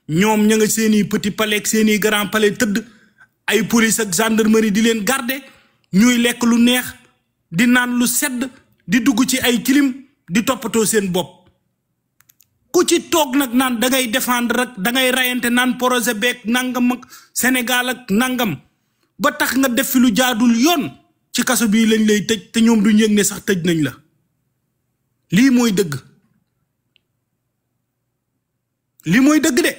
ñoom ña nga seeni petit palais ak seeni grand palais tëdd ay police ak gendarmerie di leen garder ñuy lekk lu neex di naan lu sedd di dugg ci ay clim di toppatoo seen bopp ku ci toog nag naan da ngay défendre rek da ngay rayante naan projet beeg nangam ak Sénégal ak nangam ba tax nga def fi lu jaadul yoon ci kaso bii lañ lay tëj te ñoom duñ yëg ne sax tëj nañ la lii mooy dëgg de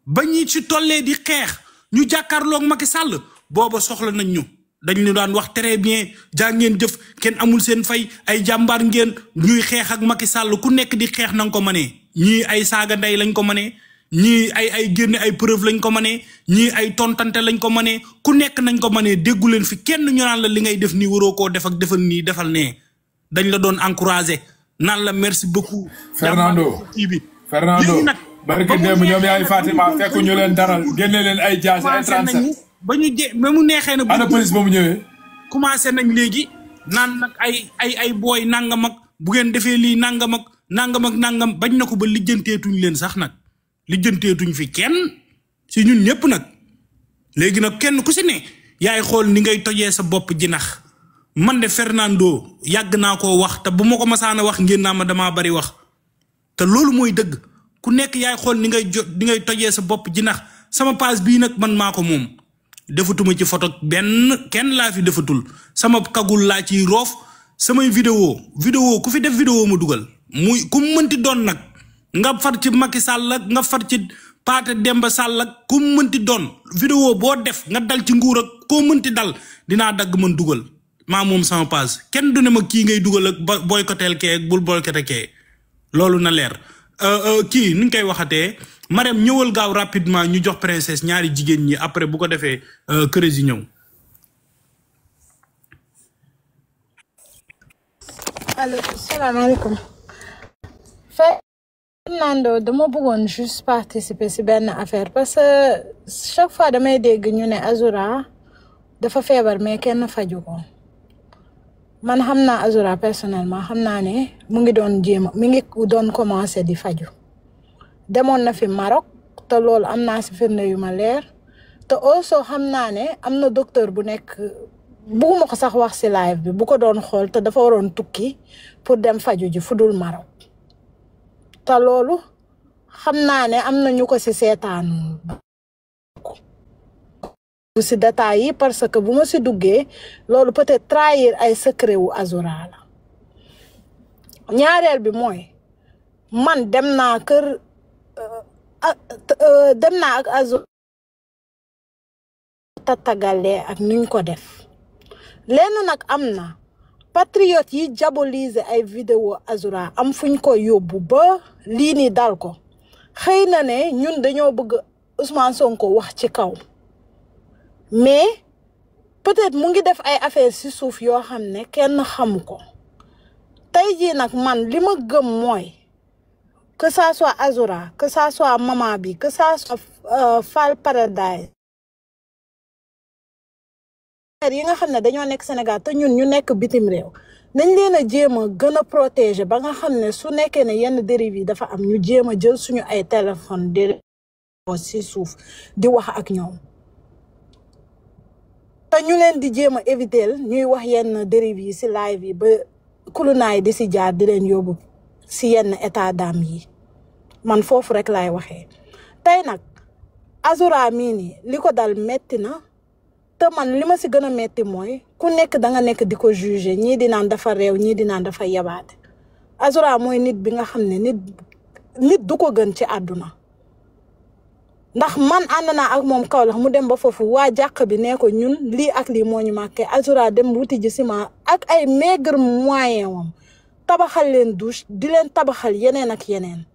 ba ñi ci tollee di xeex ñu jàkkaarloog Macky Sall booba soxla nañ ñu dañ ñu daan wax très bien jaa ngeen jëf kenn amul seen fay ay jàmbaar ngeen ñuy xeex ak Macky Sall ku nekk di xeex na nga ko mënee ñii ay saaga ndey lañ ko mënee ñii ay génne ay preuve lañ ko mënee ñii ay tontante lañ ko mënee ku nekk nañ ko mënee déggu leen fi kenn ñu naan la li ngay def nii waroo koo def ak defal nii defal nee dañ la doon encouragé naan la merci beaucoup. Fernando nag barke démb ñoom yaay Fatima fekk ñu leen daral génne leen ay jaas ay 37 ba mu neexee nag ana police ba mu ñëwee commencé nañ léegi naan nag ay booy nangam ak bu ngeen defee lii nangam ak nangam bañ na ko ba lijjanteetuñ leen sax nag lijjanteetuñ fi kenn si ñun ñëpp nag léegi nag kenn ku si ne yaay xool ni ngay tojee sa bopp jinax man de Fernando yàgg naa koo wax te bu ma ko masaana wax ngeen naa ma damaa bari wax te loolu mooy dëgg ku nekk yaay xool ni ngay tojee sa bopp jinax sama page bii nag man maa ko moom defatuma ci photo kenn laa fi defatul sama kagul laa ciy roof samay vidéo ku fi def vidéo ma dugal muy ku mënti doon nag nga far ci Macky Sall ak nga far ci Paate Demba Sall ak ku mënti doon vidéo boo def nga dal ci nguur ak koo mënti dal dinaa dagg man dugal maa moom sama page kenn du ne ma kii ngay dugal ak boycottel kee ak bul boycotté kee loolu na leer kii ni ñu koy waxatee Marème ñëwal gaaw rapidement ñu jox princesse ñaari jigéen ñi après bu ko defee këres yi ñëw. allo salaamaaleykum. Fernando dama bëggoon juste participer si benn affaire parce que chaque fois damay dégg ñu ne Azoura dafa feebar mais kenn faju ko man xam naa Azoura personnellement xam naa ne mu ngi doon commencé di faju demoon na fi Maroc te loolu am naa si firnde yu ma leer te also xam naa ne am na docteur bu nekk bugguma ko sax wax si live bi bu ko doon xool te dafa waroon tukki pour dem faju ji fu dul Maroc te loolu xam naa ne am na ñu ko si seetaan bu si détails yi parce que bu ma si duggee loolu peut-être trahir ay secret wu Azoura la ñaareel bi mooy man dem naa ak Azoura tatagalee ak nuñ ko def lenn nag am na patriote yi diaboliser ay vidéo Azoura am fuñ ko yóbbu ba lii ni dal ko xëy na ne ñun dañoo bëgg Ousmane Sonko wax ci kaw mais peut-être mu ngi def ay affaire ci suuf yoo xam ne kenn xamu ko tey jii nag man li ma gëm mooy que ça soit Azoura que ça soit maman bi que ça soit Fall Paradise yi nga xam ne dañoo nekk Sénégal te ñun ñu nekk bitim réew nañ leen a jéem a gën a protéger ba nga xam ne su nekkee ne yenn dérive yi dafa am ñu jéem a jël suñu ay téléphone di ci suuf di wax ak ñoom te ñu leen di jéem a éviter ñuy wax yenn dérive yi ci live yi ba kulunaay di ci jaar di leen yóbbu ci yenn état d'âme yi man foofu rek laay waxee tey nag Azoura mii nii li ko dal metti na te man li ma ci gën a metti mooy ku nekk da nga nekk di ko juger ñii di naan dafa réew ñii di naan dafa yabaate Azoura mooy nit bi nga xam ne nit du ko gën ci àdduna ndax man ànd naa ak moom Kaolack mu dem ba foofu waa jàq bi nee ko ñun lii ak lii moo ñu màkkee Azoura dem wuti ji ciment ak ay maigre moyen wam tabaxal leen douche di leen tabaxal yeneen ak yeneen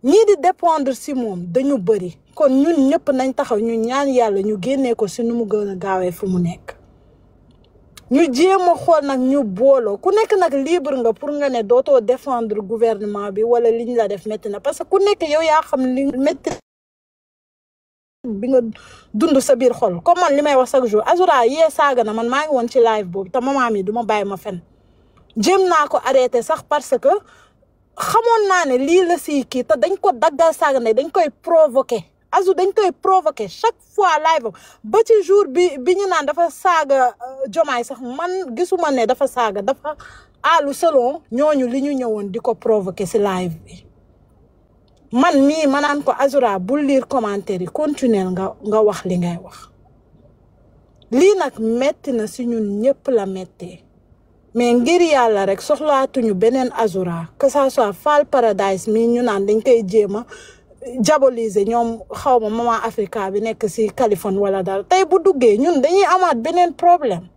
ñii di dépendre ci moom dañu bëri kon ñun ñëpp nañ taxaw ñu ñaan yàlla ñu génnee ko ci nu mu gën a gaawee fu mu nekk ñu jéem a xool nag ñu booloo ku nekk nag libre nga pour nga ne dootoo défendre gouvernement bi wala liñ la def métti na parce que ku nekk yow yaa xam li métti bi nga dund sa biir xol comme man li may wax chaque jour Azoura yee saaga na man maa ngi woon ci live boobu te maman mi du ma bàyyi ma fen jéem naa ko arrêté sax parce que xamoon naa ne lii la si kii te dañ ko daggal saaga ndey dañ koy provoquer Azou dañ koy provoquer chaque fois live ba ci jour bi ñu naan dafa saaga Jomaay sax man gisuma ne dafa saaga dafa àllu selon ñooñu li ñu ñëwoon di ko provoquer si live bi man mii ma naan ko Azoura bul lire commentaire yi continuer nga wax li ngay wax lii nag metti na si ñun ñëpp la mettee mais ngir yàlla rek soxlaatuñu beneen Azoura que ça soit Fall Paradise mii ñu naan dañ koy jéem a diaboliser ñoom xawma Maman Africa bi nekk si Californie wala dal tey bu duggee ñun dañuy amaat beneen problème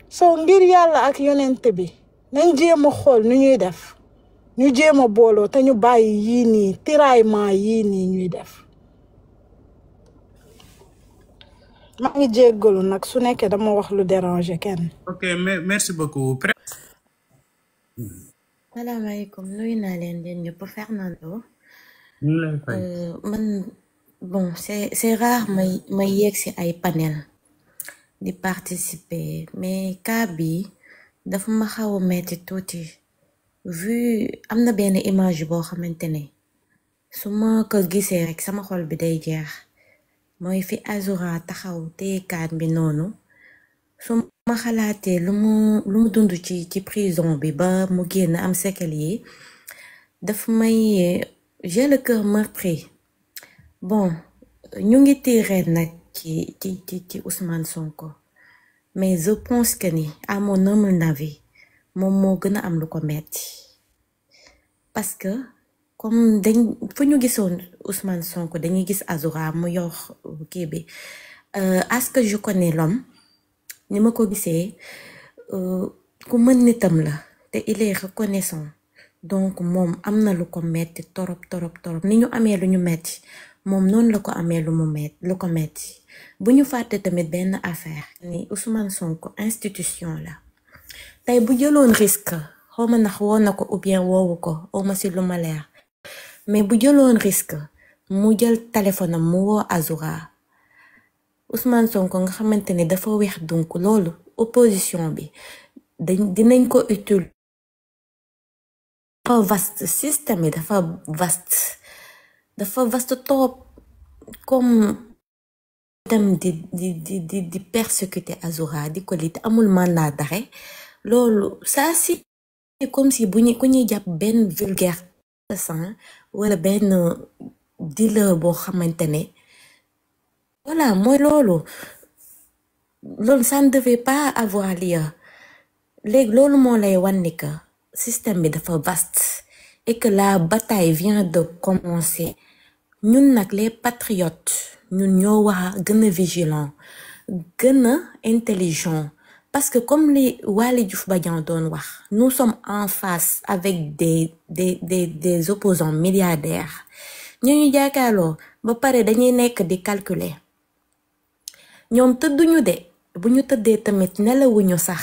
so ngir yàlla ak yonent bi nañ jéem a xool nu ñuy def ñu jéem a booloo te ñu bàyyi yii nii tiraillement yii nii ñuy def maa ngi jéggalu nag su nekkee dama wax lu déranger kenn. ok merci beaucoup. salaamaaleykum nuyu naa leen ñëpp Fernando. ñu lay fay. man bon c'est rare may yegg ci ay panel di participer mais cas bi dafa ma xaw a metti tuuti vu am na benn image boo xamante ne su ma ko gisee rek sama xol bi day jeex mooy fi Azoura taxaw téyekaan bi noonu su ma xalaatee lu mu dund ci prison bi ba mu génn am séquelles yi daf may j'ai le cœur meurtri bon ñu ngi tirer nag ci Ousmane Sonko mais je pense que ni à mon humble avis moom moo gën a am lu ko metti parce que comme fu ñu gisoon Ousmane Sonko dañuy gis Azoura mu yor kii bi à ce que je connais l'homme ni ma ko gisee ku mën nitam la te il est reconnaissant donc moom am na lu ko metti torop ni ñu amee lu ñu metti moom noonu la ko amee lu ko metti bu ñu fàtte tamit benn affaire ni Ousmane Sonko institution la tey bu jëloon risque xawma ndax woo na ko ou bien woowu ko awma si lu ma leer mais bu jëloon risque mu jël téléphone am mu woo Azoura Ousmane Sonko nga xamante ne dafa weex donc loolu opposition bi dinañ ko utile dafa vaste système yi dafa vaste trop comme dem di persécuter Azoura di ko li te amul mandat d'arrêt loolu ça si comme si ku ñuy jàpp benn vulgaire sang wala benn dealer boo xamante ne voilà mooy loolu ça ne devait pas avoir lieu léegi loolu moo lay wan ni que système bi dafa vaste et que la bataille vient de commencer ñun nag les patriotes ñun ñoo war a gën a vigilant gën a intelligent parce que comme li Waly Diouf Badiane doon wax nous sommes en face avec des opposants milliardaires ñu jàkkaarloo ba pare dañuy nekk di calculer ñoom tëdduñu de bu ñu tëddee tamit nelawuñu sax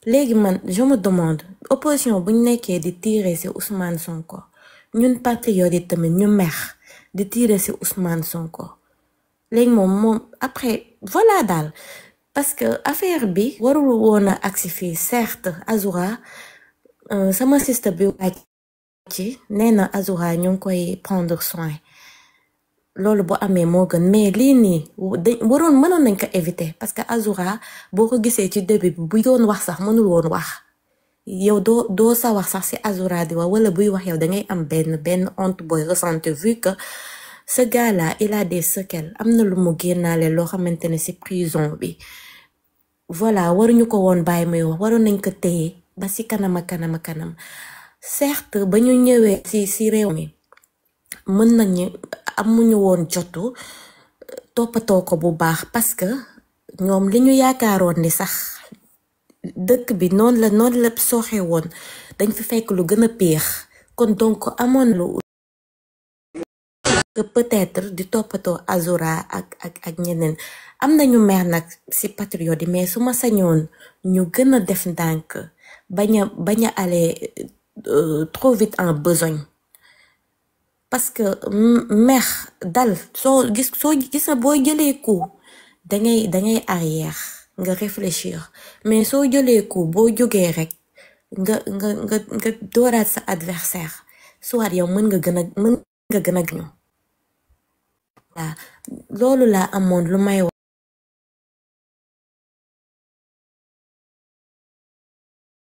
léegi man je me demande opposition bu ñu nekkee di tirer ci Ousmane Sonko ñun patriotes yi tamit ñu mer di tirer ci Ousmane Sonko léegi moom après voilà daal parce que affaire bi warul woon a agsi fii certes Azoura sama sister bi wàcc ci nee na Azoura ñu ngi koy prendre soin loolu bu amee moo gën mais lii nii mënoon nañ ko éviter parce que Azoura boo ko gisee ci début bi bu doon wax sax mënul woon wax yow doo sa wax sax ci Azoura di wax wala buy wax yow dangay am benn honte booy ressentir vu que ce gars là il a des séquelles am na lu mu génnaale loo xamante ne ci prison bi voilà waruñu ko woon bàyyi muy wax waroon nañ ko téye ba ci kanam certes ba ñu ñëwee ci réew mi mën nañu amuñu woon jotu toppatoo ko bu baax parce que ñoom li ñu yaakaaroon ni sax dëkk bi noonu la sooxe woon dañ fi fekk lu gën a pire kon donc amoon lu que peut-être di toppatoo Azoura ak ñeneen am nañu mer nag ci patriote yi mais su ma sañoon ñu gën a def ndànk bañ a aller trop vite en besogne parce que mer dal soo gis na boo jëlee coup dangay arrière nga réfléchir mais soo jëlee coup boo jógee rek nga dooraat sa adversaire soit yow mën nga gën a gñu waaw loolu laa amoon lu may